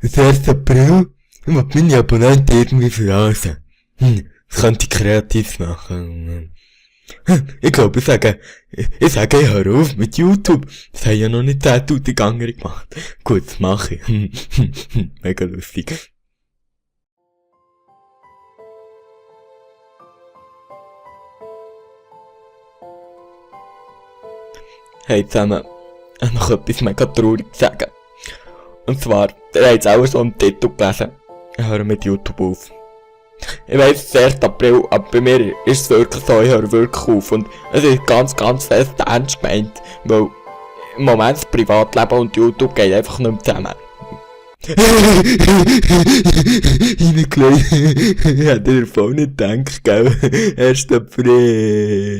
Das 1. April? Ich will meine Abonnenten irgendwie verrasen. Das könnte ich kreativ machen. Ich glaube, ich höre auf mit YouTube. Das haben ja noch nicht 10.000 andere gemacht. Gut, das mache ich. Mega lustig. Hey zusammen, ich habe noch etwas mega traurig zu sagen. Und zwar, ihr habt es auch so im Titel gelesen. Ich höre mit YouTube auf. Ich weiss, es ist 1. April, aber bei mir ist es wirklich so, ich höre wirklich auf. Und es ist ganz, ganz fest ernst gemeint, weil im Moment das Privatleben und YouTube geht einfach nicht mehr zusammen. Reingelegt. Ich hätte davon nicht gedacht, gell? 1. April.